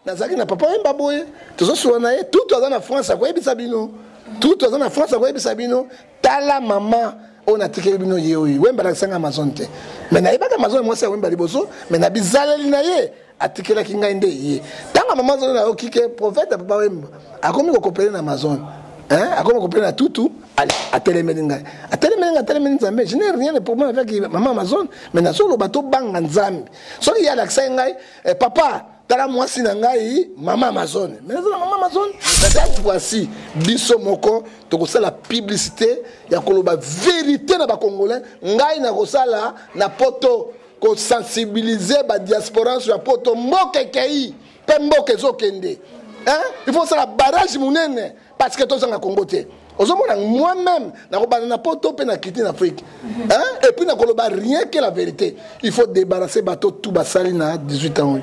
Nazalaki na papa Wemba boye, tozosolola na ye, tutu aza na France akoyebisa bino. Tutu aza na France akoyebisa bino, tala mama oyo natikeli bino ye oyo. Wemba alakisanga Amazon te. Mais nayebaka Amazon mwasi ya Wemba liboso, mais na bizaleli na ye atikelaki ngai nde ye. Ntango mama Amazon nayoki ke prophète ya papa Wemba akomi kokopele na Amazon. Hein? Akomi kokopele na tutu, atelemeli ngai. Atelemeli ngai, atelemeli Nzambe. Je n'ai rien de problème avec maman Amazon, mais nazoloba tobanga Nzambe. Soki ye alakisaki ngai, eh, papa, tala mwasi na ngai mama Amazon. Mais naza na mama Amazon. Cette fois-ci, biso moko tokosala publicité ya koloba vérité na ba Congolais. Ngai nakosala na poto kosensibiliser ba diaspora ya poto, mboka ekei mpe mboka ezokende. Hein? Il faut sala barrage munene parce que tozanga Congo te. Ozomona moi-même nakobanda na poto mpe na kiti na Afrique. Hein? Et puis nakoloba rien que la vérité. Il faut débarrasser bato tout basali na 18 ans.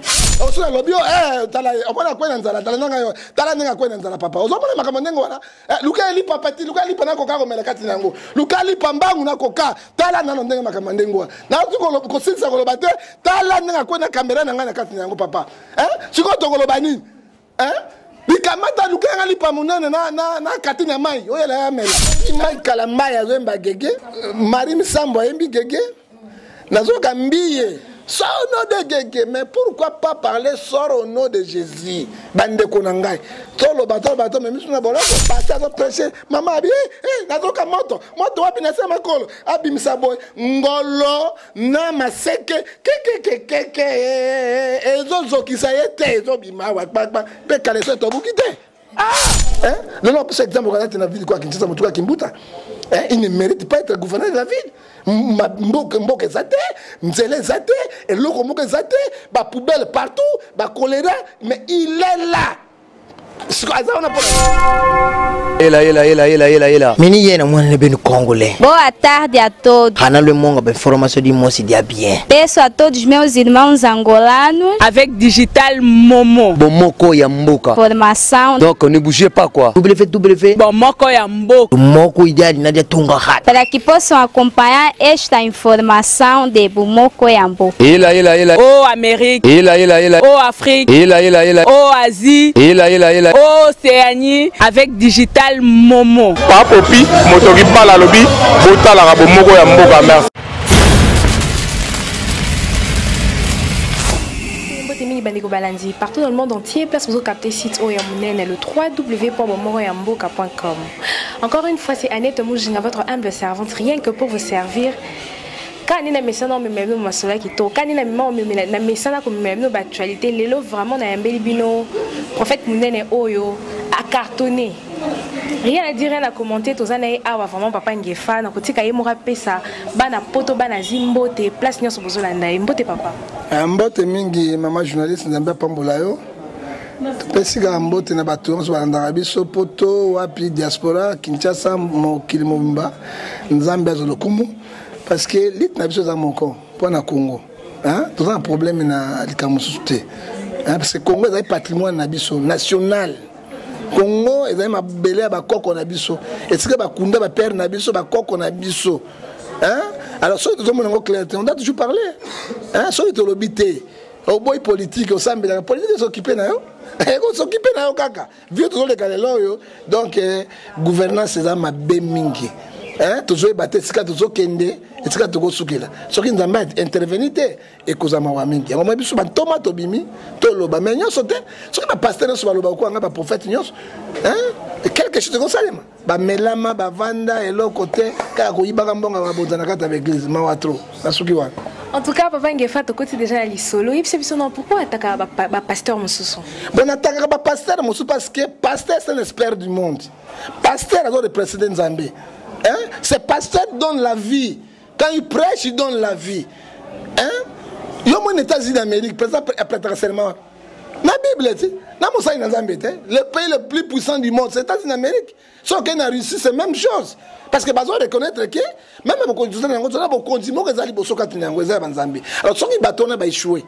Osala lobi yo, eh, tala, omona kwena nzala, tala nanga yo, tala ndenge kwena nzala papa. Ozomona makambo ndenge wana. Eh, luka elipa pati, luka elipa na koka komela kati na yango. Luka lipa mbangu na koka, tala nano ndenge makambo ndenge wana. Nayoki kosilisa koloba te, tala ndenge kwena kamera na ngai na kati na yango papa. Hein? Sikoyo tokoloba nini? Hein? Likamata luka yanga lipa monene na, na, na kati na mai oyo elaya mela mai kala mai azoyemba gege Marie Misambo ayembi gege nazoyoka mbiye sort au nom de gege, mais pourquoi pas parler sort au nom de Jésus? Bandeko na ngai toloba toloba to memi na boloko pasteur azo prêcher mama abi eh, nazoka moto moto wapi na se makolo abimisa boye ngolo na maseke kekekekeke ezozokisa ye te ezobima awa kpakpa mpe kaleso etobuki te. Ah! Hein? Non, non, c'est exemple, on a ville quoi, Kinshasa, Motuka, Kimbuta. Hein? Il ne mérite pas être gouverneur de la ville. Mboka, mboka eza te, nzela eza te, eloko moko eza te, ba poubelle partout, ba choléra, mais il est là. Aza wana mpona Ela, ela, ela, ela, ela, ela. Mini yena mwana ne benu congolais. Boa tarde a todos. Hana le monga ba information di mosi dia bien. Peço a todos meus irmãos angolanos. Avec Digital Momo. Bomoko ya mboka. Formação. Donc ne bougez pas quoi. WW. Bomoko ya mboka. Moko ideal nadia tunga hat. Para que possam acompanhar esta informação de Bomoko ya mboka. Ela, ela, ela. Oh Amérique. Ela, ela, ela. Oh Afrique. Ela, ela, ela. Oh Asie. Ela, ela, ela. Océanie avec Digital Momo. Papopi, motoki pala lobi, botalaka bomoko ya mboka, merci. Mbote mingi bandeko balandi partout dans le monde entier, place bozo capter site oyo ya monene le www.bomokoyamboka.com. Encore une fois, c'est Annette Mujinga, votre humble servante, rien que pour vous servir. Kani na mesana omemela bino masolo ya kitoko, kani na mema omemela na mesana komemela bino baactualité. Lelo vraiment nayambeli bino prophète monene oyo a cartonné, rien à dire, rien à commenter. Toza na ye awa vraiment papa Ngefa, nakotika ye moko apesa bana poto, bana zi mbote, place nyonso bozolanda ye. Mbote papa. Mbote mingi mama journaliste, Nzambe apambola yo. Topesi kaka mbote na bato nyonso balandaka biso poto wapi, diaspora, Kinshasa, mokili mobimba. Nzambe azwa lokumu parce que lit na biso eza moko mpo na Congo. Hein? Toza na problème na likambo mosusu te. Hein? Parce que Congo ezali patrimoine na biso national. Congo ezali mabele ya bakoko na biso, esika bakunda bapere na biso, bakoko na biso. Hein? Alors soki tozomona yango clair te, on doit toujours parler. Hein? Soki tolobi te, oboyi politique, osambelaka politique, ezokipe na yo, ekosokipe na yo kaka vie tozoleka lelo oyo. Donc gouvernance eza mabe mingi. Hein? Tozoyeba te esika tozokende, esika tokosukela. Soki Nzambe intervenir te, ekozala mawa mingi. Yango moi biso bantoma tobimi toloba, mais nyonso te. Soki bapasteur nyonso baloba okoa nga, baprophète nyonso, quelque chose ekosalema. Bamelama bavanda eloko te, kaka koyibaka mbongo ya babonza na kati ya baeglise. Mawa trop, nasuki wana. En tout cas, papa Ngefa, tokoti déjà na lisolo. Yebisa biso non, pourquoi attaquaka ba pasteur mosusu? Bon, attaquaka ba pasteur mosusu parce que pasteur c'est un expert du monde. Pasteur azo représenter Nzambe. Hein? Ce pasteur donne la vie. Quand il prêche, il donne la vie. Hein? Yo moi États-Unis d'Amérique, président prêtera serment. Na Bible ti, na mosali na Nzambe te. Le pays le plus puissant du monde, c'est États-Unis d'Amérique. Soki okei na Russie, c'est même chose. Parce que bazo reconnaître que même bokonzi toza na yango, toza na bokonzi moko eza liboso kati na yango eza ya banzambe. Alors soki bato wana baéchoué,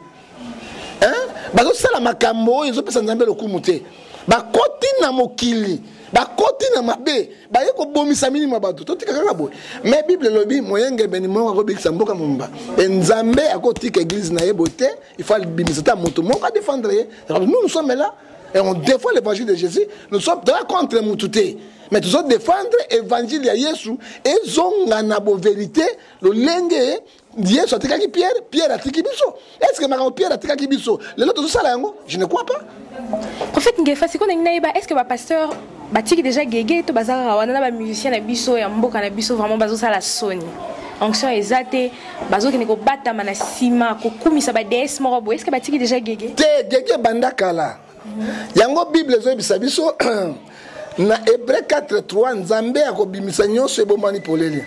hein, bazosala makambo oyo ezopesa Nzambe lokumu te, bakoti na mokili. Bakoti na mabe, baye kobomisa milimo ya bato. Totika kaka boye. Mais Bible elobi moyengebeni moko akobikisa mboka mobimba. E Nzambe akotika église na ye boye te, il faut abimisa ata moto moko adefendre ye. Nous, nous sommes là et on défend l'évangile de Jésus. Nous sommes pas contre motu te, mais tozo défendre évangile ya Yesu ezonga na bovérité lolenge Yesu atikaki Pierre, Pierre atiki biso. Est-ce que makambo Pierre atikaki biso lelo tozosala yango? Je ne crois pas. Prophète Ngefa, sikoyo nalingi nayeba, est ce que bapasteur batiki déjà gege to baza kaka wana na bamusicien na biso ya mboka na biso? Vraiment bazosala soni, onction eza te, bazokende kobatama na nsima kokumisa bads moko boye. Est ce que batiki déjà gege? Te, gege ebanda kala. Yango Bible ezoyebisa biso na Hébreu 4:3, Nzambe akobimisa nyonso ebombani polele.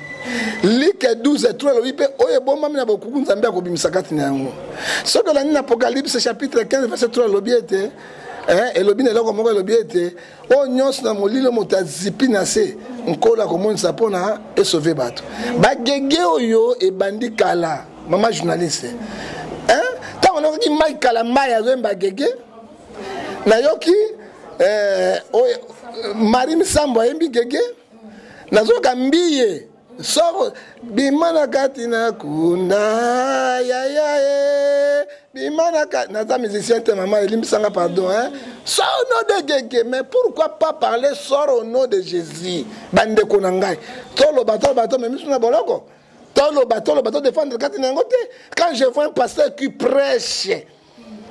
Like 12:3 elobi mpe oyo ebombami na bokuku, Nzambe akobimisa kati na yango. Soki olandi na Apocalypse chapitre 15 verset 3, elobi ete elobi na eloko moko, elobi ete oyo nyonso na molilo moto azipi na se, Nkolo akomonisa mpona esauve bato. Bagege oyo ebandi kala, mama journaliste. Ntango nayoki Mai Kalambay azoyemba gege, nayoki oyo Marie Misambo ayembi gege, nazoyoka Mbiye soko bima na kati na kunda yaya e bima na kati. Naza musicien te, mama, elimbisanga, pardon, hein? Sors au nom de gege, mais pourquoi pas parler sors au nom de Jésus? Bandeko na ngai, toloba, toloba, tomemi biso na boloko. Toloba, toloba, todefendre kati na yango te. Quand je vois un pasteur qui prêche,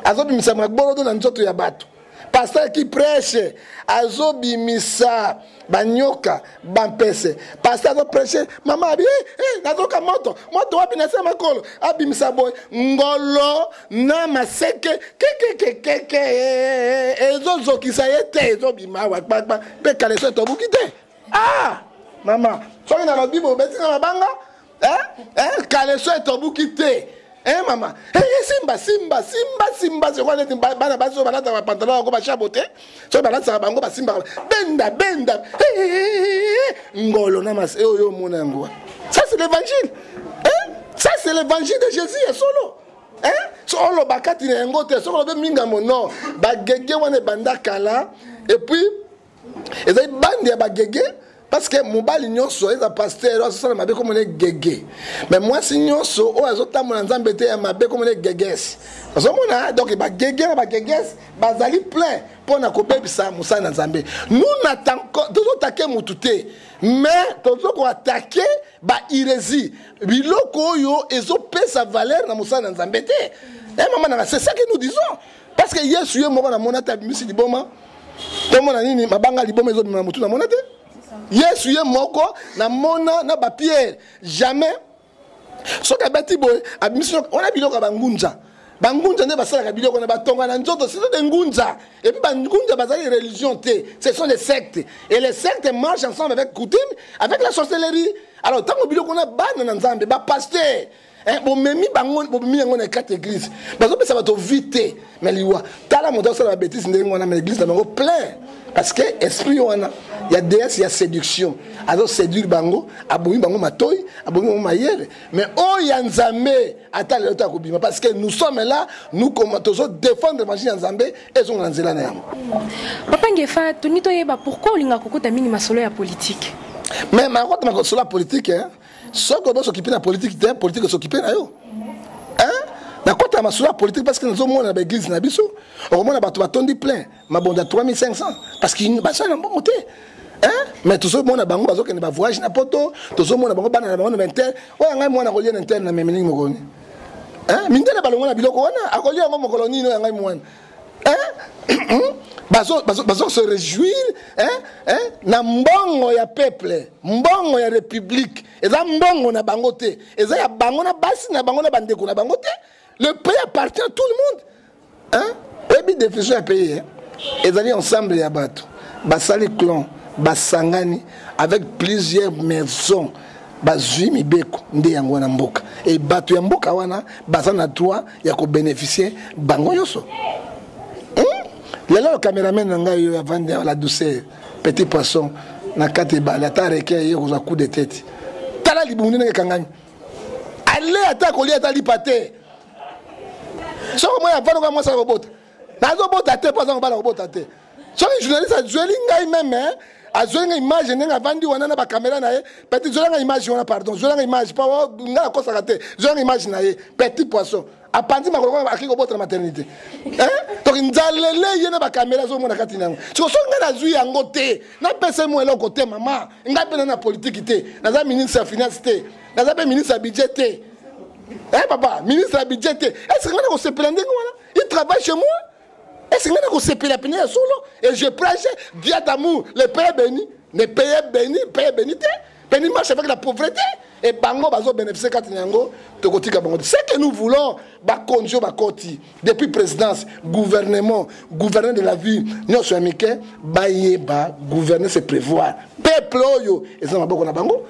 azobimisa magorodo na nzoto ya bato, pasteur qui prêche azobimisa banyoka, bampese, pasteur azoprêche, mama abi eh, eh, nazoka moto, moto wapi na se makolo, abimisa boye ngolo na maseke kekekekeke, ezozokisa ye te, ezobima awa kpakpa mpe kaleso etobuki te. Ah mama, soki nalobi bobetinga mabanga, eh? Eh? Kaleso etobuki te. Eh, mama, eh, eh, simba simba simba simba, sikoyo neti bana basi oyo balataka bapantalon yango bashabo te, soki balatisaka bango basimbaka, benda benda, eh, eh, eh, eh, ngolo na masi oyo omona yango wana. Ça c'est l'évangile, hein? Ça c'est l'évangile de Jésus ya solo, hein? So oloba kati na yango te, soki olobi mingambo non. Bagege wana ebanda kala, et puis ezali bande ya bagege, parce que mobali nyonso eza pasteur oyo azosala mabe komona gege, mais mwasi nyonso oyo azotambola Nzambe te ya mabe komona geges. Ozomona, donc bagege na bageges bazali plein mpo na kobebisa mosala na Nzambe. Nous tozotake motu te, mais tozo koatake bahérésie, biloko oyo ezopesa valeur na mosala na Nzambe te. Eh, mama nanga, c'est ça que nous disons, parce que Yesu ye moko namona te abimisi liboma, tomona nini, mabanga liboma ezobima na motu, namona te. Yesu ye moko namona na bapierre jamais soki abeti boye abimisi wana. Biloko ya bangunza, bangunza nde basalaka biloko na batonga na nzoto, ce sont des ngunza. Et puis bangunza bazali religion te, ce sont des sectes, et les sectes marchent ensemble avec coutume, avec la sorcellerie. Alors ntango biloko wana, bana na Nzambe, bapasteur, eh, bomemi bango, bomemi yango na kati église, bazopesa bato vie te mais liwa. Tala moto asala babétise ndenge wana, mais église na bango plein, parce que esprit wana ya déesse ya séduction azoséduire bango, abomi bango matoi, abomi bango mayele. Mais oyo ya Nzambe, ata lelo te akobima, parce que nous sommes là, nous tozo défendre évangile ya Nzambe ezonga na nzela na yango. Papa Ngefa, tolingi toyeba pourquoi olingaka kokota mingi masolo ya politique. Mais makota masolo ya politique, hein? Soki obo s'occuper na politique te, politique s'occuper na yo, hein? Nakota masolo ya politique parce que nazomona na baeglise na biso, okomona bato batondi plein mabonda 3500 parce que basala na mbongo te, hein? Mais tozomona bango bazokende bavoyage na poto, tozomona bango bana na bango na bainter. Oyo ngai mwana akolia na inter na memelingi mokolo nini, hein? Mindele balongo na biloko wana, akolia yango mokolo nini oyo ngai mwana, hein? Bazo, bazo, bazo se réjouir, hein? Hein? Na mbongo ya peuple, mbongo ya république. Eza mbongo na bango te, eza ya bango na basi na bango na bandeko na bango te. Le pays appartient à tout le monde, hein? Oyebi définition ya pays, hein? Ezali ensemble ya bato basali clan, basangani avec plusieurs maisons, bazwi mibeko nde yango wana mboka. E bato ya mboka wana baza na droit ya kobénéficie bango nyonso, Lelo cameraman na ngai oyo avandi la douceur, petit poisson na kati ebale, ata requin ye kozwa coup de tête. Tala libumu ndenge ekangami, ale ata kolia ata lipa te. Soki omoi avandi oka mwasi akobota, nazobota te mpo aza mobala kobota te. Soki journaliste azweli ngai meme. Azweli nga image ndenge avandi wana na bakamera na ye. Petit, zwela nga image wana, pardon, zwela nga image po nga nakosaka te. Zwela nga image na ye, petit poisson apanzi makolo kaka akei kobota na maternité, hein? Donc nzalele ye na bakamera azomona kati na yango. Siko soki ngai nazwi yango te, napesa ye mwa eloko te. Mama, ngai mpe na na politiki te, naza ministre ya finance te, naza mpe ministre ya budget te. Eh papa, ministre ya budget te, est ce que ngai nakosepela ndenge wana? Il travaille chez moi. Est ce que ngai nakosepela pene ya solo? Et je prêche Dieu d'amour, le pays béni, le pays béni, pays béni te. Béni marche avec la pauvreté et bango bazo bénéficier kati na yango. Tokotika bango. Ce que nous voulons, bakonzi oyo bakoti depuis présidence, gouvernement, gouverneur de la ville, nyonso ya mike, bayeba gouverner, c'est prévoir. Peuple oyo eza na maboko na bango,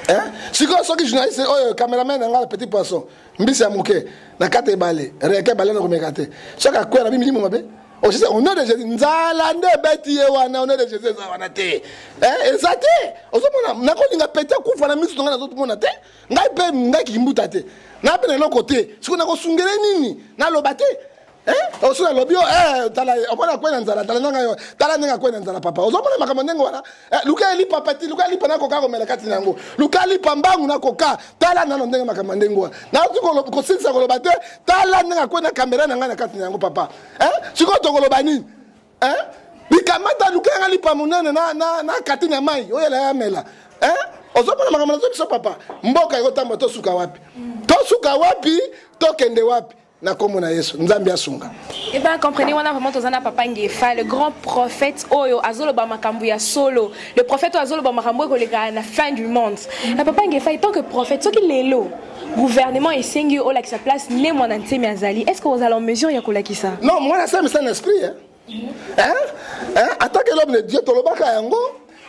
hein? Sikoyo soki journaliste oyo, cameraman na ngai, petit poisson, mbisi ya moke na kati ebale, reke ebale na komeka te, soki akwea na bimilimo mabe osisa, au nom de Jésus, nzala nde ebeti ye wana. Au nom de Jésus, eza wana te, eza te. Ozomona, nakolinga pete akufa na miso na ngai, nazomona te. Ngai mpe ngai kimbuta te, na mpe na eloko te. Sikoyo nakosungele nini? Naloba te. Oso nalobi yo, tala, omona akwei na nzala, tala ndenge, tala ndenge akwei na nzala. Papa, ozomona makambo ndenge wana. Luka elipa, pati, luka lipa nakoka komela kati na yango, luka lipa mbangu nakoka. Tala nano ndenge makambo ndenge wana, nauti kosilisa koloba te. Tala ndenge akwei na kamera na ngai na kati na yango, papa. Sikoyo tokoloba nini? Bikamata, luka yanga lipa monene na kati na mai oyo elaya amela. Ozomona makambo nazo biso, papa. Mboka ekotambola, tosuka wapi? Tosuka wapi? Tokende wapi? Na kombo na Yesu, Nzambe asunga. Eh ben, comprenez, wana vraiment toza na papa Ngefa, le grand prophète oyo azoloba makambo ya solo, le prophète oyo azoloba makambo ekoleka na fin du monde. Na papa Ngefa, en tant que prophète, soki lelo gouvernement esengi yo olakisa place ne Mwana Nsemi azali, est ce que ozala en mesure ya kolakisa? Non, Mwana Nsemi, c'est un esprit, hein? Hein? Hein? En tant que l'homme de Dieu, tolobaka yango.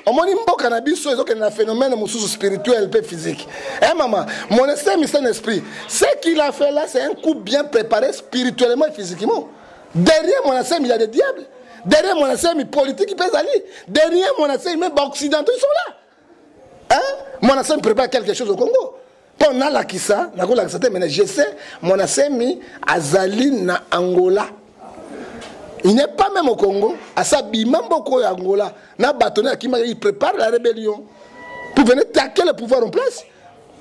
Omoni, mboka na biso ezokende na phénomène mosusu spirituel mpe physique. Hein, mama, mon esprit, c'est un esprit. Ce qu'il a fait là, c'est un coup bien préparé spirituellement et physiquement. Derrière mon il y a des diables. Derrière mon politique mpe ezali. Derrière mon même baoccidentaux, ils sont là, hein? Mon Nsemi prépare quelque chose au Congo. Mpo nalakisa, nakolakisa te, mais je sais, Mwana Nsemi azali na Angola. Il n'est pas même au Congo. Asa bima mboka oyo Angola na bato na akimaka. Il prépare la rébellion pour venir taquer le pouvoir en place,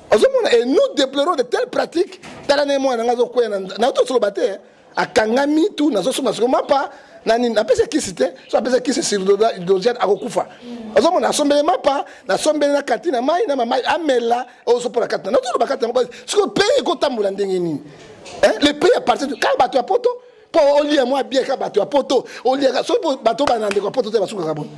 ozomona. Et nous déplorons de telles pratiques. Tala ne mwana nga azokwea na tosoloba te, akangami tu, nazosomba siko mapa na nini, napesi kisi te. So apesi kisi surdosiane, akokufa. Ozomona, asombeli mapa, nasombeli na kati na mai na mamai amela, ozopola kati na nazoloba kati yango. Siko pays ekotambola ndenge nini? Le pays appartient kaka bato ya poto mpo olia mwa bien, kaka bato ya poto oliaka. Soki bato bana ndeko ya poto te, basukaka boni?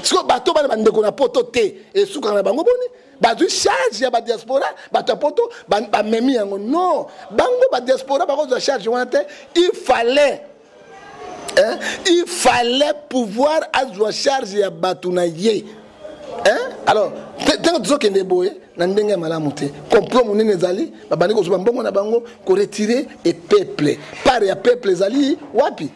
Siko bato bana bandeko na poto te, esukaka na bango boni? Bazwi charge ya badiaspora, bato ya poto bamemi yango. Non, bango badiaspora bakozwa charge wana te. Il fallait, hein? Il fallait pouvoir azwa charge ya bato na ye, hein? Alors ntango tozokende boye na ndenge ya malamu te, complot monene ezali. Babandi kozwa mbongo na bango, koretirer e peuple, part ya peuple ezali wapi?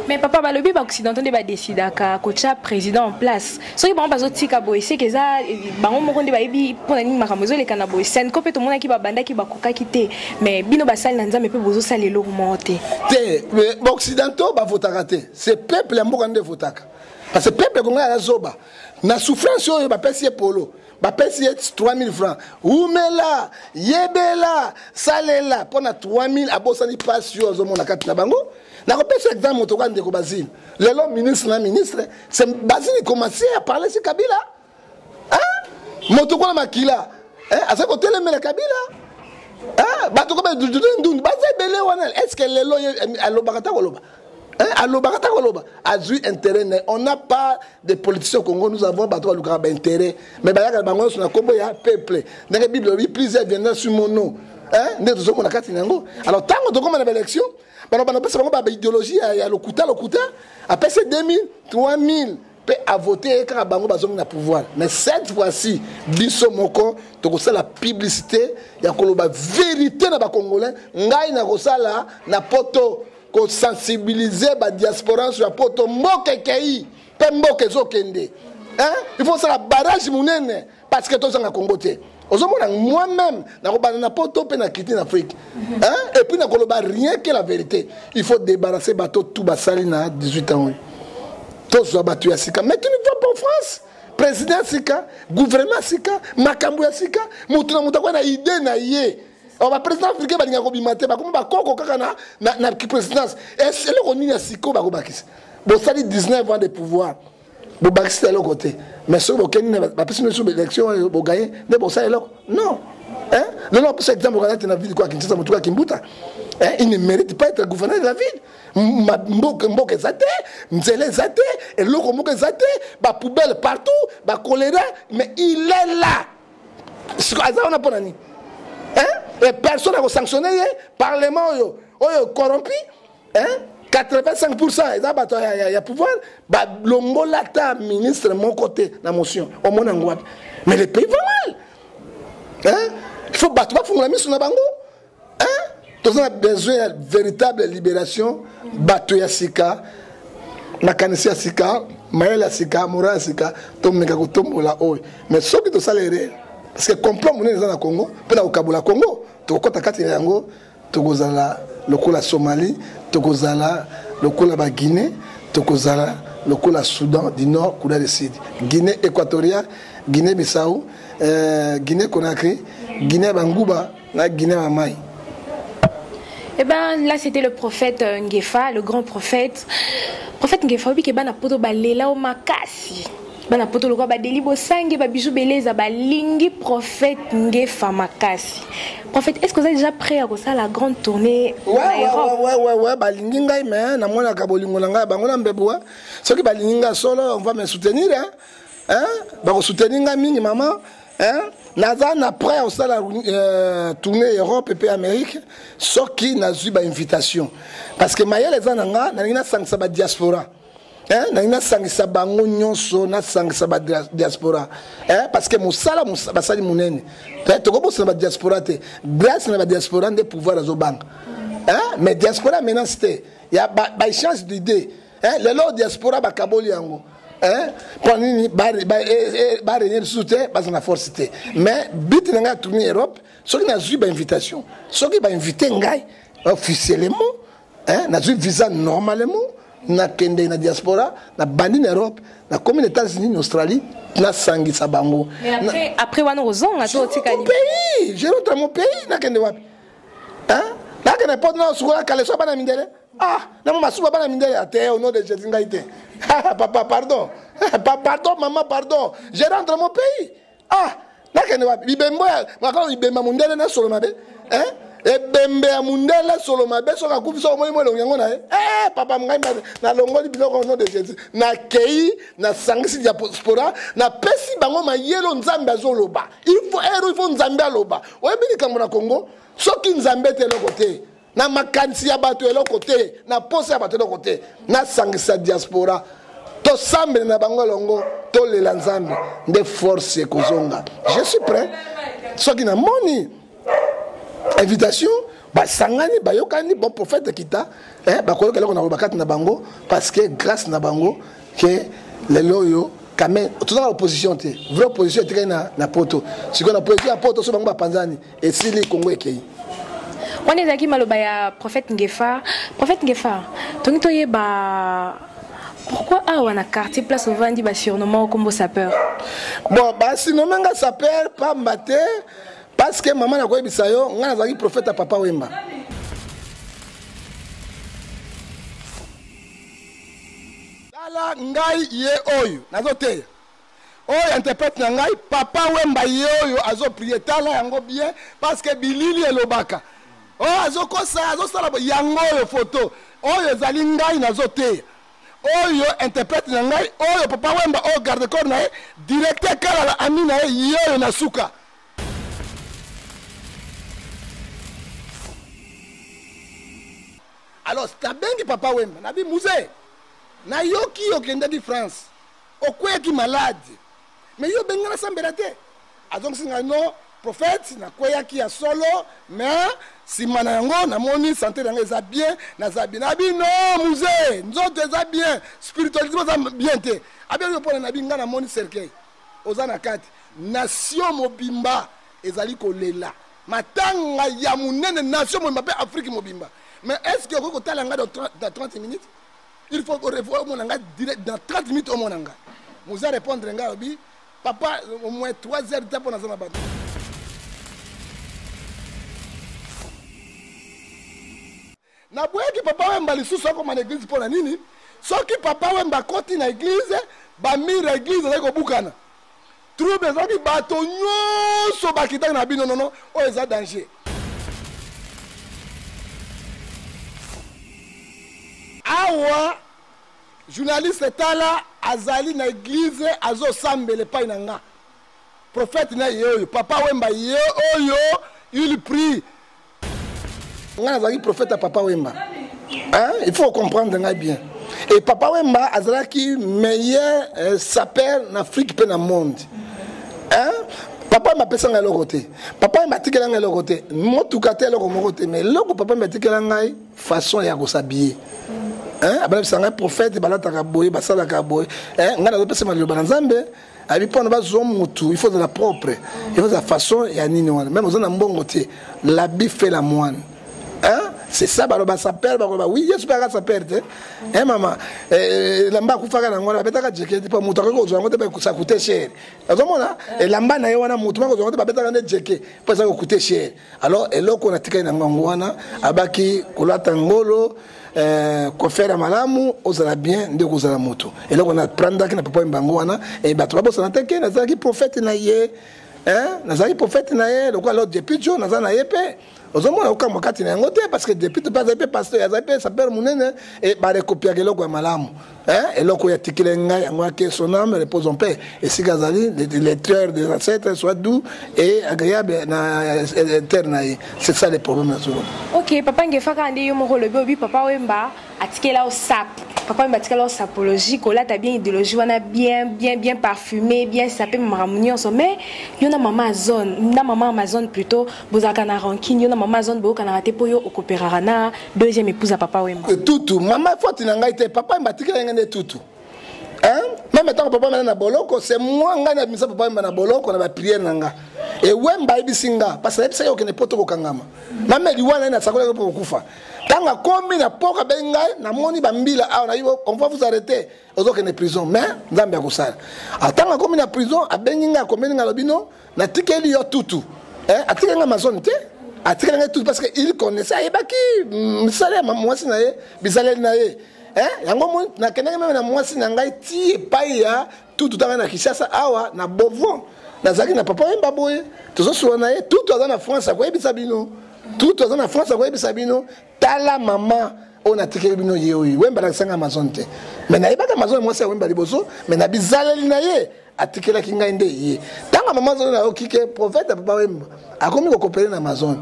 Mais papa, balobi baoccidentaux nde badécidaka kotia président en place. Soki bango bazotika boye, seke eza bango moko nde bayebi mpona nini makambo ezoleka na boye. Senko mpe tomonaki babandaki, bakokaki te. Mais bino basali na Nzambe mpe bozosala eloko moko te. Te, baoccidentaux bavotaka te, c'est peuple ya mboka nde evotaka, parce que peuple congolais aza zoba. Na souffrance oyo bapesi ye polo, bapesi ye 3000 francs, umela, yebela, salela mpo na 3000, abosani mpasi oyo azomona kati na bango. Nakopesa exemple, moto kwa ndeko Basile, lelo ministre na ministre, c'est Basile commencé à parler sur Kabila, hein? Moto kona makila, hein? Azali kotelemela Kabila, hein? Bato ko ndundu baza ebele wana. Est ce que lelo ye alobaka ta koloba, hein? Alobaka ta koloba, azwi intérêt na. On n'a pas de politiciens au Congo, nous avons bato balukaka baintérêt, mais bayaka na bango nyonso na nkombo ya peuple. Ndenge Bible elobi, plusieurs viendra sur mon nom, hein? Nde tozomona kati na yango. Alors ntango tokóma na baélection, bano banapesa bango baidéologie ya lokuta lokuta, apesi 2000, 3000 mpe avote ye kaka, bango bazongi na pouvoir. Mais cette fois-ci, biso moko tokosala publicité ya koloba vérité na bacongolais. Ngai nakosala na poto, kosensibiliser badiaspora nyonso ya poto. Mboka ekei mpe mboka ezokende, hein? Il faut osala barrage monene parce que tozanga Congo te. Ozomona, moi-même nakobanda na poto mpe nakiti na Afrique, hein? Et puis nakoloba rien que la vérité. Il faut débarrasser bato tout basali na 18 ans oyo. Tozwa bato ya sika. Mais tu ne vas pas en France. Président ya sika, gouvernement ya sika, makambo ya sika, moto na moto akoya na idée na ye. Or, ba président africain balingaka kobima te, bakomi bakoko kaka na présidence. Eloko nini ya sika oyo bakobakisa? Bosali 19 ans de pouvoir, bobakisi eloko te. Mais soki bokeni bapesi bino élection oyo bogaye nde bosala eloko? Non. Hein? Lelo apesa exemple okanati na ville kwa Kinshasa, motuka Kimbuta. Hein? Il ne mérite pas être gouverneur de la ville. Mboka eza te, nzela eza te, eloko moko eza te, bapoubelle partout, bacholéra, mais il est là. Aza wana mpo na nini? Hein? Et personne akosanctionne ye. Parlement oyo corrompu, hein? 85% eza bato ya pouvoir. Balongola ata ministre moko te na motion, omona yango wapi? Mais le pays va mal, hein? Il faut bato bafungola miso na bango, hein? Toza na besoin ya véritable libération, bato ya sika, makanisi ya sika, mayele ya sika, moral ya sika, tomeka kotombola oyo. Mais soki tosala erreur, parce que complot monene eza na Congo mpe na kokabola Congo, tokokɔta kati na yango, tokozala lokola Somalie, tokozala lokola Baguinée, tokozala lokola Soudan du Nord, Soudan du Sud, Guinée équatoriale, Guinée Bissau, Guinée Conakry, Guinée Banguba na Guinée Mamai. Eh ben là, c'était le prophète Ngefa, le grand prophète. Prophète Ngefa, obi ke bana poto balela o makasi. Bana poto lokwa ba deli bosange ba bijou beleza ba lingi prophète Ngefa makasi. Prophète, est-ce que vous êtes déjà prêt à ça la grande tournée? Ouais, ouais, ouais, ouais, ouais, balingi ngai, mais namonaka bolingo na ngai bango na mbebwa. Soki balingi ngai solo, on va me soutenir, hein? Hein? Bakosoutenir ngai mingi, maman. Hein? Naza na prêt osala tournée Europe et puis Amérique soki nazwi ba invitation, parce que mayele eza na nga, nalingi nasangisa ba diaspora, hein? Nalingi nasangisa bango nyonso, nasangisa ba diaspora, hein? Parce que mosala basali monene, tokobosana ba diaspora te. Grâce na ba diaspora nde pouvoir azobanga, hein? Mais diaspora menace te, ya ba échange d'idées, hein? Lelo diaspora bakaboli yango, hein? Mpo nini barenie lisusu te, baza na force te. Mais but na ngai ya tournée Europe, soki nazwi bainvitation, soki bainvite ngai officiellement, hein, nazwi visa normalement, nakende na diaspora, nabandi na Europe, nakomi na États-Unis, na Australie, nasangisa bango. Mais après wana ozonga to otikali? Mon pays, je rentre à mon pays. Nakende wapi, hein? Nakende poto na osukola kaleso bana mindele? Ah, na mama suba bana mindele ate, au nom de Jésus, ngai te. Papa, pardon. Pardon, maman, pardon. Je rentre mon pays. Ah, nakende wapi? Bibembo ya makolo, bibemba mundele na solo mabe, hein? Ebembe ya mundele solo mabe, soki akufi, soki omoni mo elongi yango na ye. Eh, papa, ngai nalongoli biloko au nom de Jésus. Nakei, nasangisi diaspora, napesi bango mayelo Nzambe azoloba. Il faut ero, il faut Nzambe aloba. Oyebi likambo na Congo, soki Nzambe te, eloko te. Na makanisi ya bato, eloko te. Na posa ya bato, eloko te. Nasangisa diaspora, tosambela na bango elongo, tolela Nzambe nde force ekozonga. Je suis prêt soki namoni invitation, basangani, bayokani, bon, prophète kita, bakoyoka eloko na koloba kati na bango, parce que grâce na bango ke lelo oyo quand même toza na opposition te. Vraie opposition etikali na poto. Sikoyo na position ya poto, so bango bapanzani, esili, Kongo ekei. Wana ezalaki maloba ya prophète Ngefa. Prophète Ngefa, tongi toyeba pourquoi awa na quartier place ovandi basurnommant okombo sapeur. Bon, basurnomme nga sapeur pamba te, parce que mama, nakoyebisa yo, ngai nazalaki prophète ya Papa Wemba. Tala ngai ye oyo nazoteya, oyo interprète na ngai Papa Wemba, ye oyo azoprie. Tala yango bien, parce que bilili elobaka. Oyo azokosa, azosala yango, oyo photo oyo ezali ngai nazoteya, oyo interprète na ngai, oyo Papa Wemba, oyo garde corps na ye, directeur Kalala, ami na ye, ye oyo na suka. Alors nabengi Papa Wemba, nabi: "Mzee, nayoki okendaki France, okweyaki malade, mais yo obengi nga nasambela te." Azongisi ngai: "Non, prophète, nakweyaki ya solo, mais nsima na yango namoni santé na ngai eza bien, naza bien." Nabi: "Non, mzee, nzoto eza bien, spiritualité eza bien te." Abi oyo mpona nabi: "Ngai namoni cercueil, oza na kati, nation mobimba ezali kolela matanga ya monene, nation mobimba mpe Afrique mobimba. Mais est ce que okoki kotala ngai dans 30 minutes?" Il faut revoir omona ngai direct dans 30 minutes, omona ngai. Moza répondre ngai, alobi papa, au moins 3 heures ta mpo naza na bato. Naboyaki Papa Wemba lisusu akoma na eglise. Mpo na nini? Soki Papa Wemba akoti na eglise, bamire ya eglise ezali kobukana, trouble ezalaki, bato nyonso bakitaki na bino. Nono, oyo eza danger. Awa journaliste, tala, azali na eglise, azosambela epai na nga. Prophète na ye oyo, Papa Wemba ye oyo, il prie. Ngai nazalaki prophète ya Papa Wemba, hein? Il faut comprendre ngai bien. Et Papa Wemba azalaki meilleur sapeur na Afrique mpe na monde, hein? Papa Wemba apesa ngai eloko te, Papa Wemba atikela ngai eloko te, motuka te, eloko moko te. Mais eloko Papa Wemba atikela ngai, façon ya kosabie, hein? Abalabisa ngai prophète balataka boye, basalaka boye, hein? Ngai nazopesa maloba na Nzambe. Abi mpona bazwa mutu, il faut ozala propre, il faut ozala façon ya nini wana. Même oza na mbongo te, l'habit fait la moine, hein? C'est ça. Baloba sapeur, bakoloba oui, Yesu mpe aka sapeur te, hein, mama? Elamba akufaka nango wana, babetaka jeke te, mpo moto akoki kozwa yango te, ça coûte cher. Ozomona elamba na ye wana, motu moko kozwa yango te, babetaka nde jeke mpo eza kocoûte cher. Alors eloko natikali nango yango wana, abaki kolata ngolo, coiffeur ya malamu, ozala bien nde kozala moto. Eloko na prandaki na Papa Wemba wana. E bato babosana te ke nazalaki prophète na ye, nazalaki prophète na ye lokola lo depuis jo naza na ye mpe. Ozomona okamwa kati na yango te, parce que depuis mpe azali mpe pasteur, azali mpe sapeur monene. E barekopiaka eloko ya malamu, eloko ya tikele ngai yango ake. Son âme repose en paix esika azali, le tueur des ancêtres soit doux et agréable na terre na ye. C'est ça le problème na solo. Ok, papa Ngefa, kaka nde yo moko olobi, obi Papa Wemba atikela osap, Papa Wemba atikela osapologie, kolata bien, idéologie wana bien, bien, bien parfumé, bien sapé, makambo nyonso. Mais yo na mama zone, na mama Amazon plutôt, bozalaka na rancune? Yo na mama zone boyokanaka te mpo yo okopéraka na deuxième épouse ya Papa Wemba? Tutu mama foti na ngai te. Papa Wemba atikela ngai nde tutu, hein? Même ntango Papa Wemba na boloko, c'est moi ngai nabimisa Papa Wemba na boloko na baprière na nga. Ewemba ayebisi nga, parce que ayebisaki okende po tokokangama mame liwa na ye, nasakolaki mpo kokufa. Ntango akomi na poko, abengi ngai, namoni bambila awa, nayebi on va vous arrêter, ozokende prison. Mais Nzambe akosala. Ntango akomi na prison, abengi ngai, akomeli ngai, alobi no, natikeli yo tutu. Atikeli ngai Amazone te, atikeli ngai tutu, parce que il connaissait, ayebaki misala ya mwasi na ye, bizaleli na ye. Yango moi nakendaki même na mwasi na ngai ti epai ya tutu. Tanga na Kinshasa awa na Bovon, nazalaki na Papa Wemba boye, tozosola na ye. Tutu aza na France, akoyebisa bino. Tutu aza na France, akoyebisa bino. Tala mama oyo natikeli bino ye oyo. Wemba alakisanga Amazon te, mais nayebaka Amazon mwasi ya Wemba liboso, mais na bizaleli na ye atikelaki ngai nde ye. Ntango mama Amazon nayoki ke prophète ya Papa Wemba akomi kokopele na Amazon,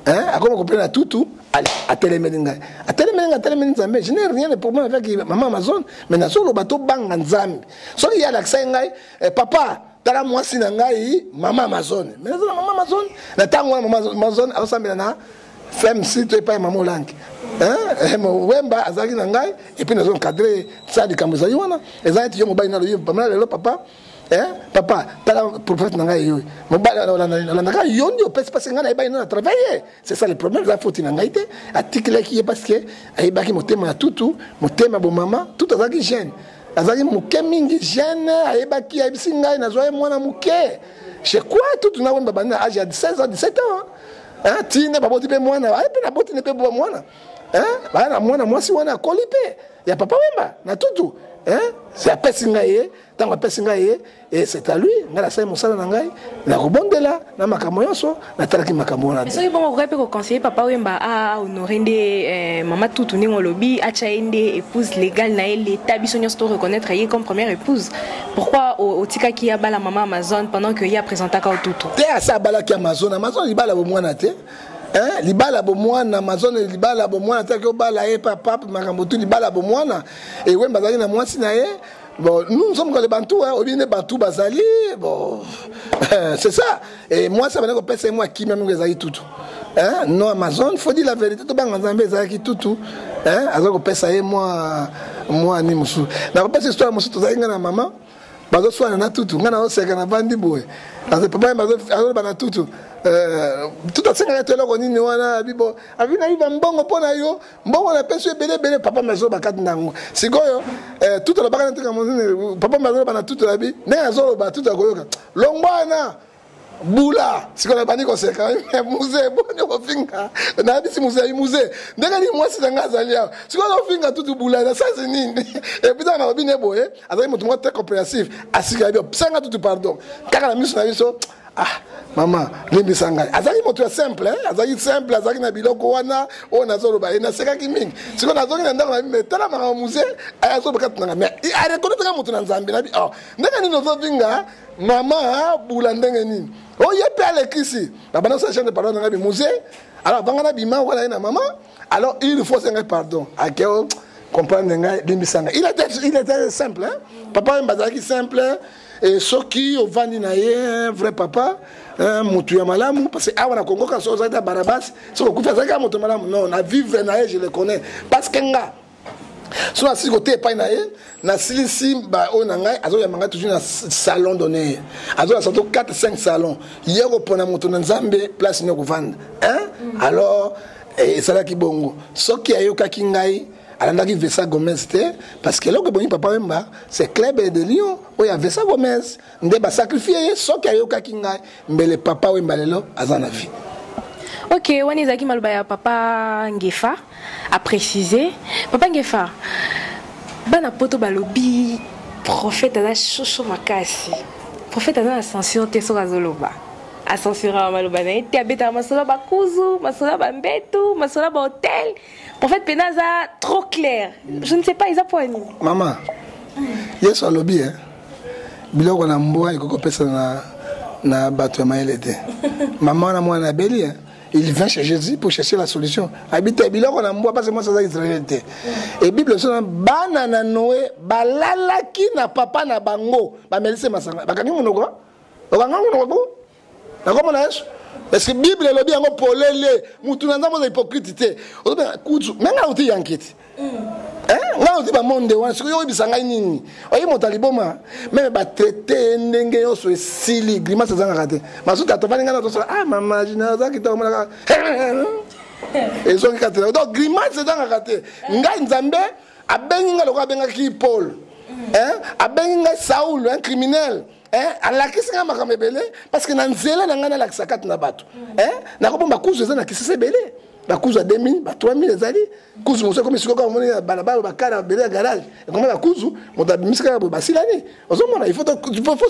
akomi kokopele na tutu, atelemeli ngai, atelemeli ngai, atelemeli Nzambe. Je n'ai rien de problème avec mama Amazon, mais nazoloba tobanga Nzambe. Soki ye alakisaki ngai, papa, tala mwasi na ngai mama Amazon, mais naza na mama Amazon na ntango wana, mama Amazon azosambela na FMC to epai ya mama Olangi. Wemba azalaki na ngai et puis nazo encadre sa. Likambo ezali wana, eza neti yo mobali naloyi pamela lelo, papa, papa, tala prophète na ngai yo mobali olandaka yo nde opesi, parce ngai nayebaki no na travaille. C'est ça le problème. Eza foti na ngai te. Atikelaki ye parce que ayebaki motema ya tutu, motema bomama. Tutu azalaki jeune, azalaki moke mingi, jeune. Ayebaki, ayebisi ngai, nazwa ye mwana moke. Je crois tutu na Wemba bandi na age ya 16 ans, 17 ans, hein, tine baboti mpe mwana aye mpe naboti ne mpe mwana, hein, baya na mwana mwasi wana akoli mpe ya Papa Wemba na tutu, hein. Apesi ngai ye. Ntango apesi ngai ye, et c'est à lui. Ngai nasali mosala na ngai nakobondela na makambo nyonso, natalaki makambo wana. Soki bongo, okoki mpe koconseiller Papa Wemba ahonore nde mama Tutu ndenge olobi, atya ye nde épouse légale na ye, l'état, biso nyonso to reconnaître ye comme première épouse. Pourquoi otikaki ye abala mama Amazon pendant que ye apresentaka o Tutu? Te, asa abalaki Amazon. Amazon libala bomwana te, hein? Libala bomwana, Amazon libala bomwana te. Aki obala ye papa makambo tu libala bomwana. Ewemba azalaki na mwasi na ye. Bon, nous, nous sommes comme les Bantous, hein. Obi ne Bantou bazali, bon, c'est ça. Et moi, ça va kopesa moi kimia mingi ezalaki tutu. Hein? Non, Amazon, faut dire la vérité, to banga Nzambe ezalaki tutu. Hein? Aza kopesa ye moi ni mosusu. Na kopesa histoire mosusu, tozalaki nga na mama. Bazoswana na Tutu, ngai nazoseka, navandi boye, papa azoloba na Tutu, Tutu asengaka to eloko nini wana, abi bo abi nayiba mbongo mpo na yo, mbongo napesi yo ebele ebele. Papa azoloba kati na yango sikoyo, Tutu alobaka na tika monene. Papa azoloba na Tutu, abi ndenge azoloba, Tutu akoyoka longwana bula. Sikoyo nabandi koseka, mzee boni kofinga? Nayebisi mzee, ayi mzee, ndenge nini mwasi na ngai azali awa, sikoyo azofinga Tutu bula na sasi nini? Et puis ntango nalobi ne boye, azali moto moko très compréhensif, asika yebi senga Tutu pardon kaka na miso na biso: "Ah mama, limbisa ngai." Azalaki moto ya simple, azalaki simple, azalaki na biloko wana oyo nazoloba ye. Nasekaki mingi. Sikoyo nazongi na ndako na bi, tala makambo mzee azoloba kati nanga, mais areconnaître kaka moto na Nzambe. Nabi oh, ndenge nini ozofinga mama bula? Ndenge nini oye mpe alekisi? Babanda kosala chaîne de pardon nanga bi mzee. Alors vanga na bima wana ye na mama, alors il faut senga pardon, ake comprendre ngai, limbisa ngai. Il était simple, hein? Papa oyo bazalaki simple. Et soki ovandi na ye, vrai papa, motu ya malamu, parce que awa na Congo kaka soki ozalaki ta Barabas, soki okufi, azalaki kaka moto malamu. Non, na vivre na ye, je le connais, parce que nga so nasili kote epai na ye, nasilisi oyo na ngai, azoyamba ngai toujours na salon d'honneur, azoyasa to 4 5 salon, ye kopona moto na Nzambe place nini okovanda, hein? Alors esalaki bongo. Soki ayokaki ngai, alandaki Vesa Gomez te, parce que eloko ebongi Papa Wemba, c'est Club de Lyon oyo ya Vesa Gomez nde basacrifie ye. Soki ayokaki ngai, mbele Papa Wemba lelo aza na vie. Ok, wana ezalaki maloba ya papa Ngefa aprécise. Papa Ngefa, bana Poto balobi prophète aza shosho makasi, prophète aza na censure te, soki azoloba acensuraka maloba na ye te, abetaka masolo ya bakuzu, masolo ya bambetu, masolo ya bahotel. Prophète pena aza trop clair. Je ne sais pas eza po nini. Mama, Yesu alobi eh, biloko na mbwa ekoki kopesa na bato ya mayele te. Mama wana mwana abeli, eh, il vient chez Jésus pour chercher la solution. Abi te biloko na mbwa, parce que mwasi aza Israël te. E Bible biso na bana na Noé balalaki na papa na bango, bamelisi masanga, bakangi monoko, okanga monoko bo nakomona Yesu. Est ce que Bible elobi yango polele? Mutu na Nzambe oza hypocrite te. Ozobenga kutu me ngai oti yanke te, ngai oti bamonde wana. Soki oyebisa ngai nini, oyi moto ya liboma, même batraite ye ndenge nyonso esili, grimace ezangaka te. Masuta tovandi, ngai na tosala: "Ah mama jina, oza kitoko." Omonaka ezongi kati. Donc grimace ezangaka te. Ngai Nzambe abengi ngai lokola abengaki Paul, abengi ngai Saul, un criminel, alakisi ngai makambo ebele, parce que na nzela na ngai nalakisa kati na bato. Nakobomba kuzu eza na Kisasa ebele, bakuzu ya 2000, ba 3000 ezali. Kuzu mosusu ekomi sikoyo kaka omoni balabala, bakara ebele ya garage ekomi bakuzu, moto abimisi kaka boye, basilani. Ozomona, il faut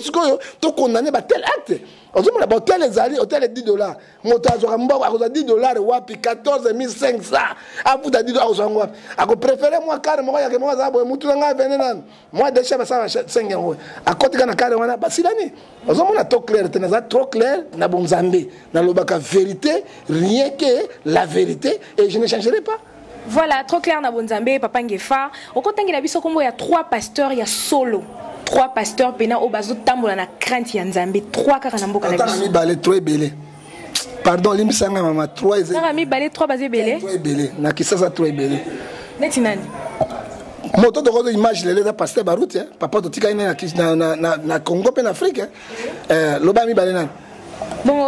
sikoyo tokondane batel acte. Ozomona bahotel ezali hotel 10 $, moto azwaka mbongo, akozwa 10 $ wapi? 14 500 afuta 10 $, akozwa yango wapi? Akopréféré mwa kare moko yake moko aza boye, mutu na ngai avene nanu mwa desha, basala 5 yango, akotika na kare wana, basilani. Ozomona trop clair te? Naza trop clair na bonzambe, nalobaka vérité, rien que la vérité, et je ne changerai pas. Voilà, trop clair na bonzambe. Papa Ngefa, okotangela biso kombo ya trois pasteurs ya solo, trois pasteurs pena oyo bazotambola na crainte ya Nzambe, trois kaka na mboka na biso. Mibale, trois ebele, pardon, limbisanga mama, trois. Kaka mibale, trois baza ebele. Trois ebele na Kisasa, trois ebele. Neti nani? Moto tokozo image lelo eza pasteur Baruti, papa totikali na, na, na, na Congo mpe na Afrique. Loba mibale, nani? Bongo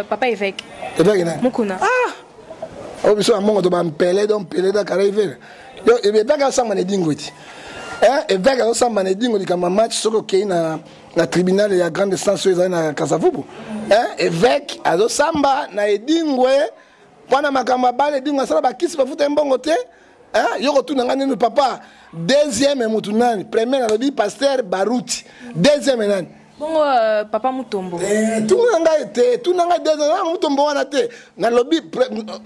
papa évêque. Évêque nani? Mokuna. Ah, oyo biso ya mbongo to bampele do mpele da kala ivele yo. Évêque azosamba na Edingo eti, évêque azosamba na Edingo likambo ya match. Soki okei na tribunal ya grande instance oyo ezali na Kasavubu, évêque azosamba na Edingwe mpona makambo ya bana. Edingwe asala bakisi, bafuta ye mbongo te. Yo kotuna ngai nini, papa? Deuxième mutu nani? Premier nalobi pasteur Baruti, deuxième nani? Bongo papa Mutombo? Tuna ngai te, tuna ngai deuxième na Mutombo wana te. Nalobi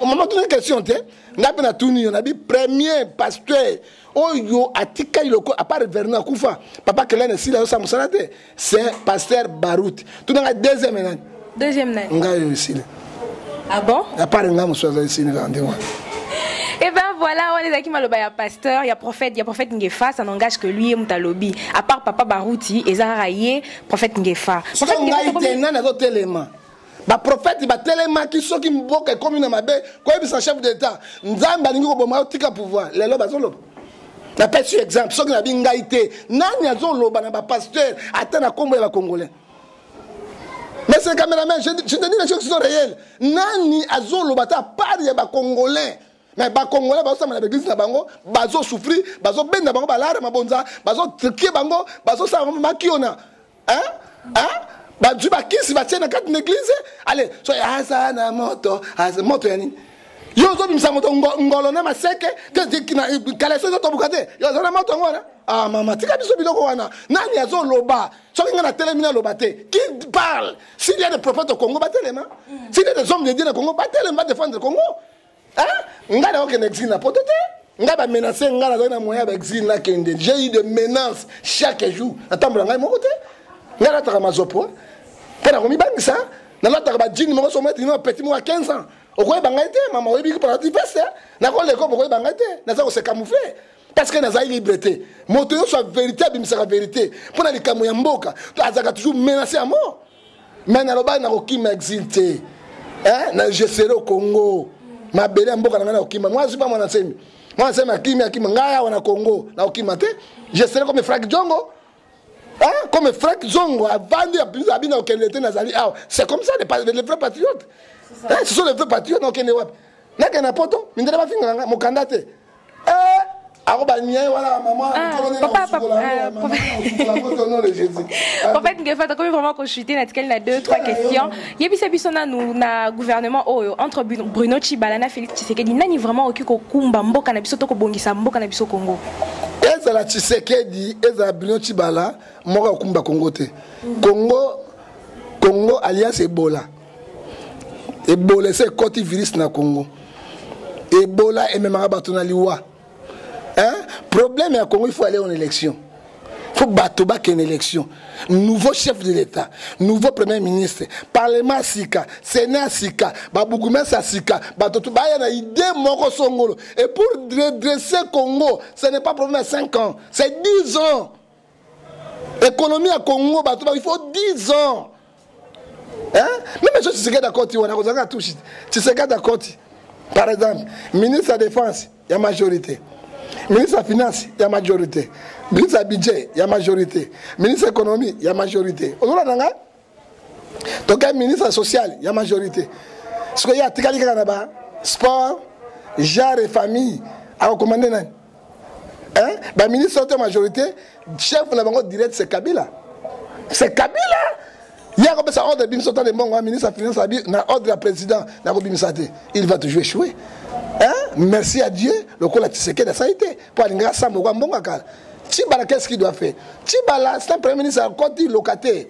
mama, tuna question te, ngai mpe natuni yo. Nabi premier pasteur oyo atikali loko à part Vernon akufa, papa Kelene esili, azosala mosala te, c'est pasteur Baruti. Tuna ngai deuxième nani? Deuxième nani? Ngai oyo esili. Ah bon? À part ngai, mosusu aza esili kaka ndenge wana. Et ben voilà, on est avec maloba ya pasteur, ya prophète, ya prophète Ngefa, ça n'engage que lui et Mutalobi. À part papa Baruti, et Zara ye, prophète Ngefa. Prophète Ngefa, te nani azotelema? Baprofete batelemaki soki mboka ekomi na mabe, koyebisa chef d'état: "Nzambe alingi koboma yo, tika pouvoir." Lelo bazoloba. Napesi exemple, soki nabi ngai te, nani azoloba na bapasteur ata na nkombo ya bacongolais? Mais c'est cameraman, je te dis les choses qui sont réelles. Nani azoloba ata part ya bacongolais? Mais bacongolais bazosamba na baeglise na bango, bazosouffrir, bazobenda bango balare mabonza, bazotrikie bango, bazosala bango makiona. Hein? Hein? Bazwi bakisi batie na kati na eglise. Allez, so aza na moto, aza moto ya nini? Yo ozobimisa moto ngolo na maseke kaleso ezotobuka te, yo oza na moto yango wana. Ah mama, tika biso biloko wana. Nani azoloba? Soki ngai natelemi naloba te, qui parle? S'il y a des prophètes au Congo, batelema. S'il y a des hommes de Dieu na Congo, batelema, badefendre Congo. Ngai nakokende exil na poto te. Ngai bamenace ngai, nazali na moyen ya baexil nakende. J'ai eu de menaces chaque jour. Natambola ngai moko te. Ngai nalataka mazopo mpo na komibangisa. Nalataka bajini moko somo ete nino petit moko ya 15 ans. Okoyeba ngai te mama, oyebi mpona ti veste nakoleka, okoyeba ngai te. Naza kose camoufler parce que nazali libre te. Moto nyonso ya vérité abimisaka vérité mpo na likambo ya mboka, azalaka toujours menacé ya mort. Mais nalobaki nakokima exil te, na je serai au Congo, mabele ya mboka na ngai nakokima. Mwa azwi pa mwana nsemi, mwana nsemi akimi, akima ngai awa na Congo, nakokima te. Je serai comme Frank Diongo. Hein? Comme Frank Zongo avandi abi na okende te, nazali awa. C'est comme ça les vrais patriotes. Hein? Ce sont les vrais patriotes. Nakokende wapi? Nakende na poto, mindele bafingaka ngai mokanda te. Akobanya wana mama. Prophète Ngefa, tokomi vraiment kochute na tikali na 2 3 questions. Yebisa biso nanu, na gouvernement oyo, entre Bruno Tshibala na Félix Tshisekedi, nani vraiment okoki kokumba mboka na biso to kobongisa mboka na biso Congo? Ezala Tshisekedi, ezala Bruno Tshibala, moko akokumba Congo te. Congo, Congo alliance Ebola. Ebola ese ekoti virus na Congo. Ebola ememaka bato na liwa. Hein? Problème ya Congo, il faut aller en élection. Il faut bato bakende élection. Nouveau chef de l'État, nouveau premier ministre, parlement sika, sénat sika, babourgmestre sika, bato tu baya na idée moko songolo. Et pour redresser Congo, ce n'est pas problème à 5 ans, c'est 10 ans. Économie ya Congo, bato il faut 10 ans. Hein? Même si Tshisekedi akoti wana, kozalaka touche. Tshisekedi akoti. Par exemple, ministre de la Défense, il y a majorité. Ministre de la Finance, il y a majorité. Ministre du Budget, il y a majorité. Ministre de l'Économie, il y a majorité. On a nanga? Donc, ministre social, il y a majorité. Ce qu'il y a, tikali kaka là-bas, sport, genre et famille, à recommander nani? Hein? Ba ministre de majorité, chef na bango direct c'est Kabila. C'est Kabila. Il y a comme ça ordre bimisa de mbongo, ministre de la Finance na ordre ya président na ko bimisa te. Il va toujours échouer. Hein? Merci à Dieu, lokola Tshisekedi asali te po alingaka sambo kwa mbongo kala. Tshibala, qu'est-ce qu'il doit faire? Tshibala, c'est un premier ministre à côté locataire.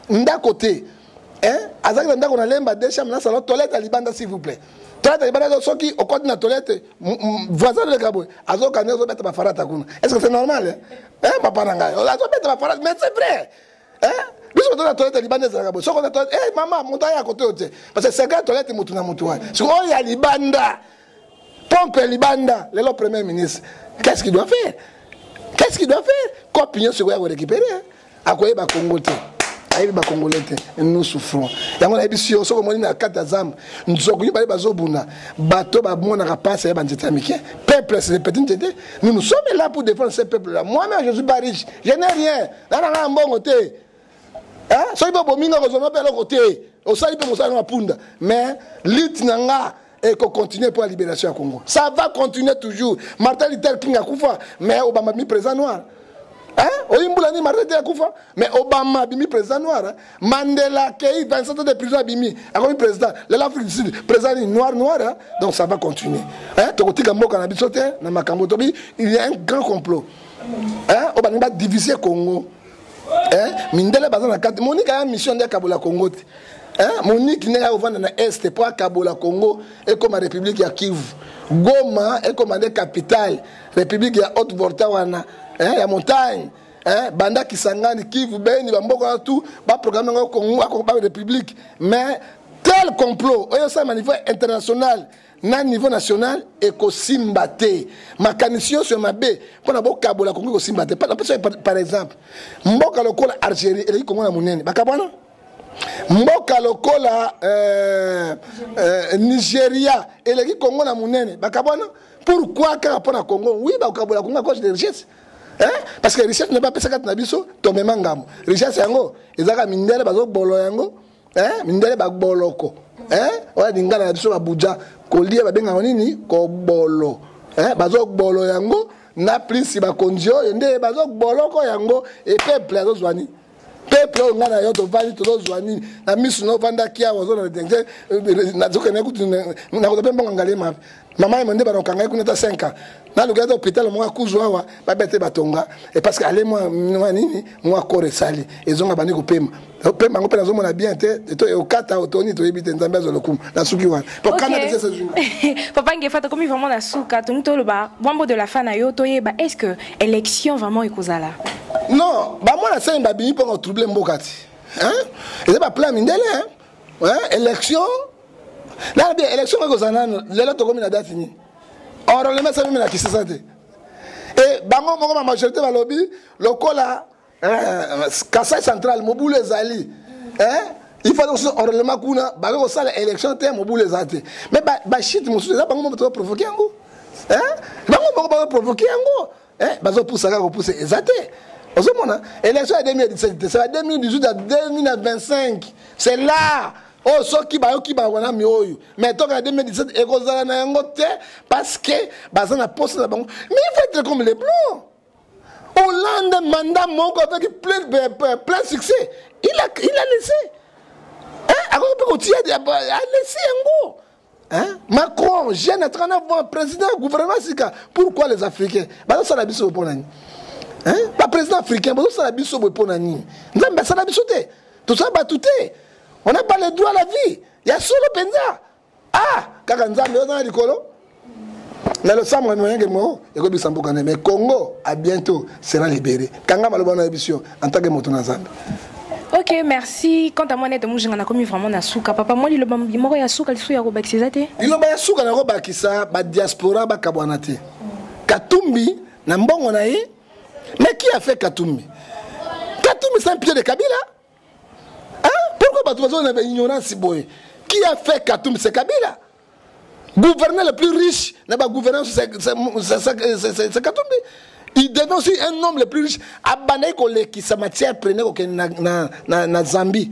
Ndako te. Hein? Azaki na ndako na Lemba, deux chambres na salon, toilette à libanda s'il vous plaît. Toilette à libanda, soki okoti na toilette, voisin de kaboy, azokanda azobeta ba farata kuna. Est-ce que c'est normal? Hein? Hein, papa na ngai? Azobeta ba farata, mais c'est vrai. Hein? Biso bato na toilette libanda ezalaka boye. Soki na toilette, eh mama, moto aya kote oyo te. Parce que c'est grand toilette motu na motu wana. Soki oyo ya libanda, pompe ya libanda, lelo premier ministre, qu'est-ce qu'il doit faire? Qu'est-ce qu'il doit faire? Kopi nyonso ekoya korécupérer, hein? Akoyeba Congo te. Ayebi ba Congolais te. Nous souffrons. Yango nayebi si yo soki omoni na kati ya zamba, nzoku mibale bazobunda, bato bamonaka pasi ya banzete ya mike. Peuple, c'est des petits nzete. Nous, nous sommes là pour défendre ce peuple-là. Moi-même, je suis pas riche. Je n'ai rien. Nana nga mbongo te. Hein? Soki mpe bominga kozwa mpe eloko te. Osali mpe mosala na punda. Mais lutte na nga et qu'on continue pour la libération ya Congo. Ça va continuer toujours. Martin Luther King akufa, mais Obama mi président noir. Hein? Oyimbula ni Martin Luther akufa, mais Obama bimi président noir. Hein? Mandela kei 27 ans de prison abimi, akomi président. L'Afrique du Sud, président ni noir noir, hein? Donc ça va continuer. Hein? Tokotika mboka na biso te na makambo tobi, il y a un grand complot. Hein? Obama ba diviser Congo. Hein? Mindele baza na kati. Monique a mission nde kabola Congo te. Hein? Monique ndenge akovanda na Est po akabola Congo ekoma République ya Kivu. Goma ekoma nde capitale République ya Haute Volta wana, hein, ya montagne. Hein? Banda Kisangani, Kivu, Beni, ba mboka tout ba programme ngo Congo ako ba République. Mais tel complot oyo ça niveau international na niveau national ekosimba te. Makanisi nyonso ya mabe mpona bokabola Congo ekosimba te. Par exemple, mboka lokola Algérie eleki Congo na monene, bakabwana. Mboka lokola Nigeria eleki Congo na monene, bakabwana. Pourquoi kaka mpo na Congo? Oui, bakokabola Congo à cause de richesse. Hein? Parce que richesse ne bapesa kati na biso, tomema ngambo. Richesse yango ezaka mindele bazobolo yango, hein? Mindele baboloko. Hein? Oya lingala na biso babuja kolia babengaka nini? Kobolo. Hein? Bazobolo yango na plus bakonzi oyo nde bazoboloko yango e peuple azozwa nini? Peuple oyo ngai na yo tovandi tozozwa nini? Na misu na ovandaki awa ozona nazokende kutu nakozwa mpe mbongo ngalema mama ye nde banokanga ye kuna ata 5 ans naluki ata hôpital moko akuzu awa babete batonga e parce que ale mwa nini mwa kore esali ezonga bandi kopema pema yango mpe nazomona bien te to okata otoni toyebi te. Nzambe azwa lokumu. Nasuki wana po kana Papa Ngefa, tokomi vraiment na suka. Tongi toloba mot de la fin na yo, toyeba est ce que élection vraiment ekozala? Non, bamwana sani babimi mpo kotrouble mboka ti eza baplan mindele. Élection nana bien, élection ekozala nano. Lelo tokomi na date nini? Enrôlement esalemi na Kisasa te. E bango moko ba majorité balobi lokola Kasai Central mobulu ezali, il faut aussi enrôlement kuna. Bake kosala élection te, mobulu eza te. Mais bashite mosusu eza bango moko baprovoke yango, bango moko baprovoke yango, bazopusa kaka kopusa eza te. Ozomona élection ya 2017 te, c'est la 2018 à 2025, c'est là oyo soki bayoki bawanami oyo. Mais toka ya 2017 ekozala na yango te parce que baza na poste na bango. Mais il faut être comme les Blancs. Hollande, mandat moko avec plein, plein, plein succès, il a laissé, hein? Akoki mpe kotia, alaissé yango, hein? Macron jeune atikana voir président gouvernement sika. Pourquoi les Africains bazosala biso boye? Mpo na nini, hein? Baprésident africain bazosala biso boye mpo na nini? Nzambe asala biso te, tosala bato te, on n'a pas le droit à la vie ya solo mpenza. Ah, kaka Nzambe oza na likolo na losambo ya moyenge mo ekobisa mboka na. Mais Congo à bientôt sera libéré. Kanga maloba na yebiso yo en tant que moto na Nzambe. Ok, merci. Quant à moi, Net Mujinga, nakomi vraiment na suka. Papa, moi liloba moko ya suka lisusu ya kobakisa eza te? Liloba ya suka na kobakisa, badiaspora bakabwana te. Katumbi na mbongo na ye, mais qui a fait Katumbi? Katumbi, c'est un pied de Kabila, hein? Pourquoi bato bazona na ignorance boye? Qui a fait Katumbi? C'est Kabila. Gouverneur le plus riche na bagouverneur, c'est Katumbi. Il devient aussi un homme le plus riche. Abandaki kolekisa matière première kokende na Zambie,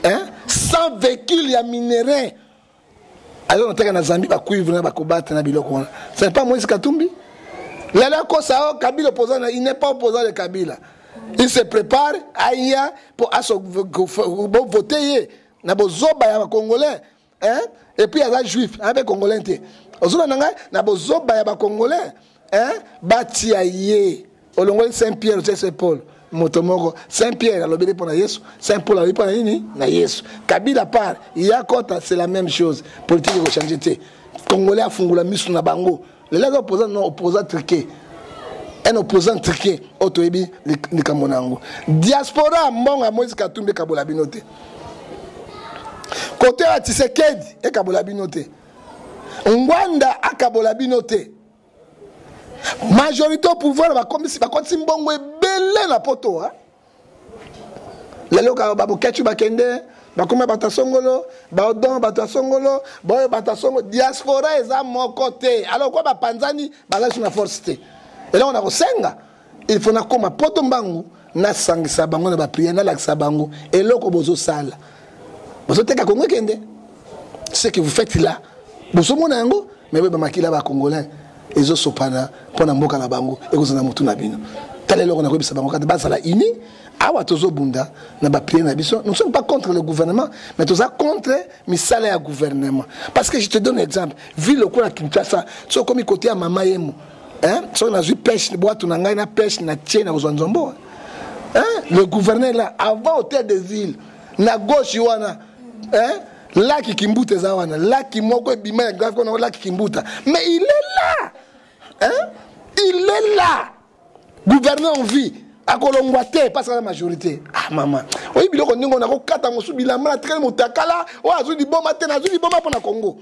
hein? Sans véhicule ya minerai, aza nataka na Zambie bacuivre na bakobate na biloko wana. Ce n'est pas Moïse Katumbi? Lelo akosa o Kabila opposant. Il n'est pas opposant de Kabila. Il se prépare aya po aso bovote ye na bozoba ya bacongolais, hein? Et puis aza juif abe congolais te. Ozona na ngai na bozoba ya bacongolais, hein? Batia ye olongoli Saint Pierre, otie Saint Paul. Moto moko Saint Pierre alobeli mpo na Yesu, Saint Paul alobi mpo na nini? Na Yesu. Kabila part ya kota, c'est la même chose. Politique ekochange te. Congolais afungula miso na bango. Lelo aza opposant, non, opposant truqué, un opposant truqué oyo toyebi likambo na yango. Diaspora, mbongo ya Moïse Katumbi ekabola bino te. Kote ya Tshisekedi ekabola bino te. Ngwanda akabola bino te. Majorité au pouvoir bakomisi bakotisi mbongo ebele na poto. Lelo kaka babokecu bakende bakoma bato ya songolo, baodon bato ya songolo, baoyo bato ya songolo. Diaspora eza moko te. Alors kwa bapanzani baza su na force te. Eloko na kosenga, il faut nakóma poto mbangu, nasangisa bango na baprière, nalakisa bango eloko bozosala. Bozoteka Kongo ekende. Ce que vous faites là, bozomona yango, mais boyeba makila bacongolais ezosopana mpo na mboka na bango ekozala motu na bino. Tala eloko nakoyebisa bango kati bazala uni. Awa tozobunda na baprière na biso. Nous sommes pas contre le gouvernement, mais toza contre misala ya gouvernement. Parce que je te donne exemple, ville lokola Kinshasa, soki okomi kote ya Mama Yemo, soki nazwi pêche bwatu na ngai na pêche na tie na kozwa nzombo, hein? Le gouverneur là, avant hôtel des villes na gauche wana, hein? Laki Kimbuta eza wana, laki moko ebima ya grave kona laki Kimbuta. Mais il est là, hein? Il est là, gouverneur en vie, akolongwa te parce que la majorité. Ah mama, oyi biloko ndenge nakokata mosu bilamba na tikali motakala oyo azwi liboma te. Nazwi liboma mpo na Congo.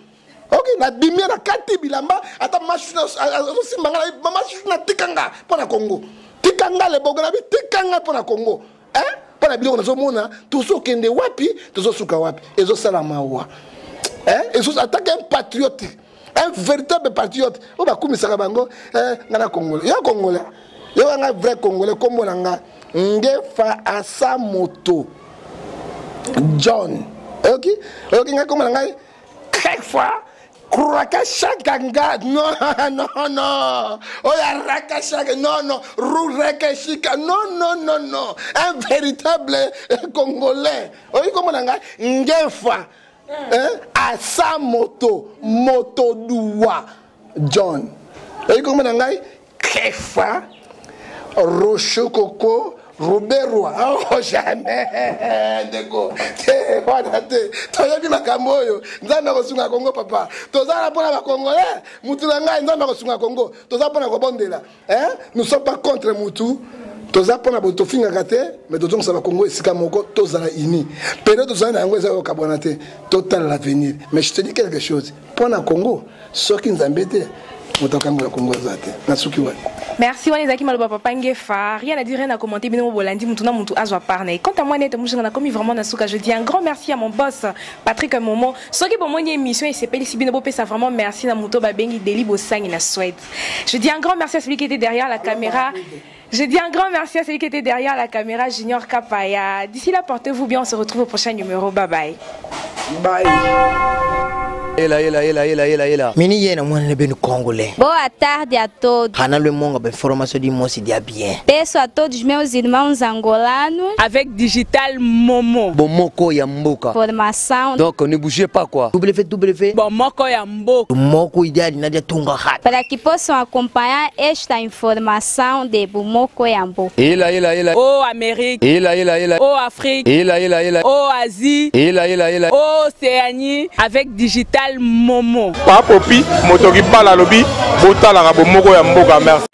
Ok, nabimi na kati bilamba, ata mama azosimba nga. Mama susu, natikanga mpo na Congo. Tikanga lebogo na bi, tikanga mpo na Congo, hein? Mpo na biloko nazomona, tozokende wapi? Tozosuka wapi? Ezosala mawa, atake un patriote. Un véritable patriote oyo bakumisaka bango, eh, nga na congolais, yo congolais, yo nga vrai congolais. Kombo na nga Ngefa Asa Moto John. Oyoki, oyoki ngai, kombo na ngai quelquefois Krakashaka nga, non non non, oyo arakashaka, non non, rurekeshika, non non non non, un véritable congolais. Oyoki, kombo na ngai Ngefa, hein? Asa Moto Motoduwa John. Oyoki, kombo na ngai Kefa Rochokoko Ruberwa. Oh, jamais, ndeko te, wana te. Toyebi makambo oyo. Nzambe akosunga Kongo, papa. Tozala mpona bacongolais, mutu na ngai. Nzambe akosunga Kongo. Toza mpona kobondela, hein? Nous sommes pas contre mutu. Toza mpona boye, tofingaka te, mais tozongisa bakongo esika moko, tozala uni. Période tozali na yango eza kokabwana te, totala l'avenir. Mais je te dis quelque chose mpona Congo: soki Nzambe te, moto akangola Kongo aza te. Nasuki wana. Merci. Wana ezalaki maloba papa Ngefa. Rien à dire, rien à commenter. Bino bolandi, mutu na mutu azwa part na ye. Quant à moi, Nete Mushinga, nakomi vraiment na suka. Je dis un grand merci à mon boss Patrick Momo. Soki bomoni émission esepelisi bino, bopesa vraiment merci na moto babengi Deli Bosangi na Suède. Je dis un grand merci à celui qui était derrière la caméra. Je dis un grand merci à celui qui était derrière la caméra, Junior Kapaya. D'ici là, portez-vous bien. On se retrouve au prochain numéro. Bye bye. Bye. Ela, ela, ela, ela, ela, ela. Mini ye na mwana ne benu congolais. Boa tarde a todos. Hana le monga ba information di mosi dia bien. Peço a todos meus irmãos angolanos. Avec Digital Momo. Bomoko ya mboka. Formação. Donc ne bougez pas, quoi. Www. Bomoko ya mboka. Moko ideal na dia tunga hat. Para que possam acompanhar esta informação de Bomoko ya Mboka. Ela, ela, ela. Ô Amérique. Ela, ela, ela. Ô Afrique. Ela, ela, ela. Ô Asie. Ela, ela, ela. Ô Océanie. Avec Digital Momo. Papopi moto kibala alobi botalaka bomoko ya mboka. Merci.